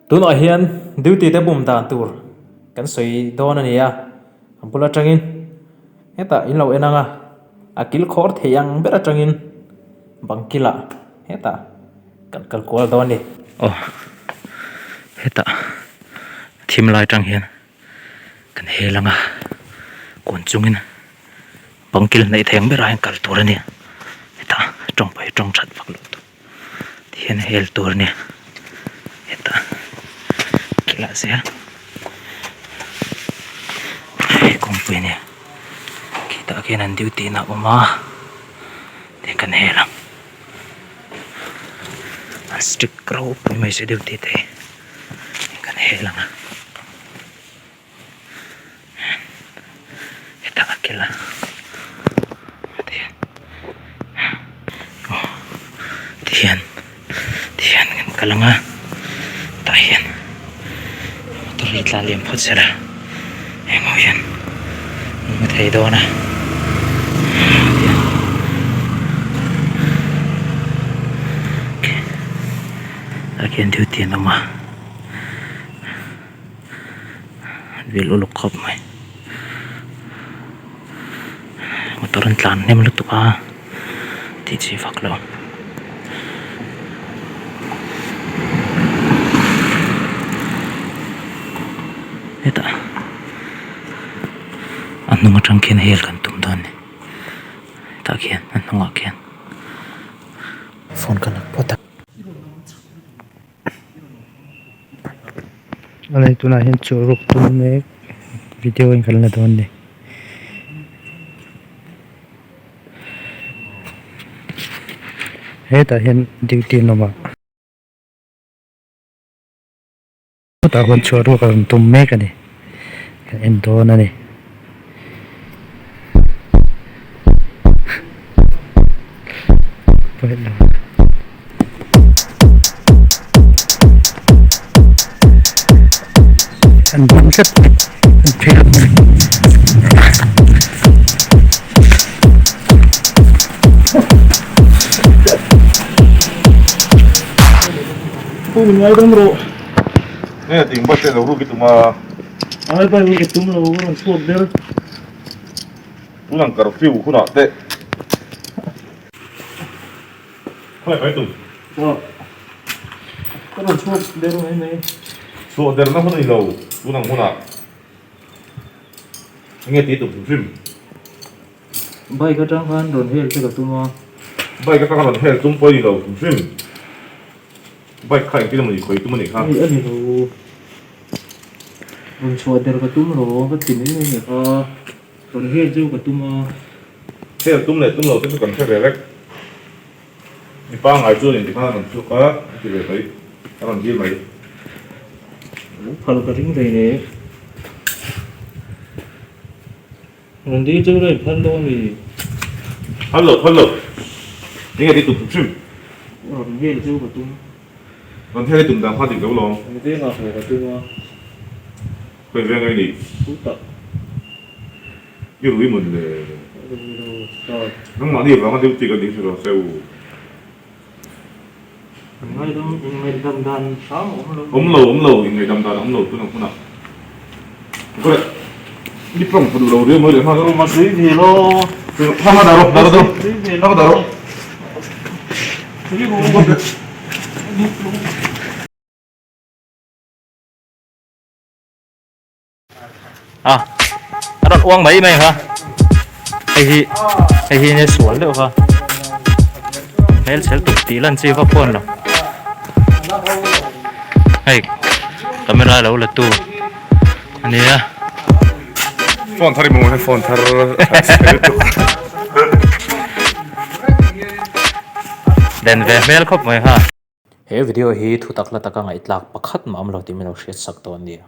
Tunah hian duty te bum dan tur kan sawi dawn a ni a, a bul atangin hetah in lo en ang a, a kil khawr thei ang ber atangin bang kilah hetah kan kal kual dawn a ni. Aw hetah thim lai atang hian kan hel ang a, kun chungin bang kil hnaih thei ang berah hian kal tur a ni a, hetah tawng pawh hi tawng that vak loh tur. Tihian hel tur a ni hetah kilah zel hei kawngpui a nia khitah khian an duty na a awm a tihian kan hel ang an strict ropui mai se duty te hi kan hel ang a. Hetah a kil a tihian tihian kan kal ang a tah hian motor hi tla liam phawt sela heng ho hian an hmu thei dawn a tah khian duty an awm a. Vil uluk khawp mai motor an tlan hnem lutuk a tih chi vak lo hetah a hnung atang khian hel kan tum dawn a ni hetah khian a hnungah khian phone ka la phawt a. Awle tunah hian chaw ruk tum mek video in kan la dawn a ni. Hetah hian duty an awm a chutah khuan chhuah ruk a rawn tum mek a ni kan en dawn a ni. An bum tlat an phei lut mai. Pu min ngaidam rawh. Nge ting bus te lo ruk i tum a. Ai bai ruk i tum lo a rawn chhuak der. Tun ang curfew hunah te. Khawi kai tum. Aw. Ka rawn chhuak der mai mai. Chhuah der na hun a ni lo tun ang hunah. Enge tih tum hrim hrim. Bike atang khan rawn hel che ka tum a. Bike atang rawn hel tum pawh a ni lo hrim hrim. Bike kha engtin emaw ni khawi tum a nih kha. Hei a ni lo. Rawn chhuah der ka tum lo ka ti mai mai nih kha. Rawn hel chu ka tum a. Hel tum leh tum lo te chu kan hre ve vek. Mi pangngai chuan inti khan a rawn chhuak a, a ti ve mai. A rawn dil mai. Lo phal ka ring rei ne. Rawn dil chu la inphal lo ami? Phal lo, phal lo. Enge ti tum hrim hrim? Rawn hel chu ka tum. Rawn hel i tum dan kha dik lo lawm. An vengah haw ka tum a. Khawi veng a i nih? Chutah. I rui mawn le? Rui lo, sir. Nangmahni vanga duty kan ding hre lo se u. Inngaidam, inngaihdam dan hram a awm lo. Awm lo, awm lo, inngaihdam dan a awm lo tun ang hunah. Ka leh, i tawng pha duh lo riau mai leh nghal. Ruma tui ve lo. Hma hma dah rawh, dah rawh, dah rawh. Hma dah rawh. Tui ve. A a rawn uang mai mai kha hei hi hei hi nia sual deuh kha hmel chhel tuk tih lan chi vak pawh a ni lo hei camera lo la tu a nia. Phone thar i hmu maw phone thar Den ve hmel khawp mai kha. He video hi thu tak la taka ngaihthlak pakhat mah awm lo tih min lo hriat sak dawn nia.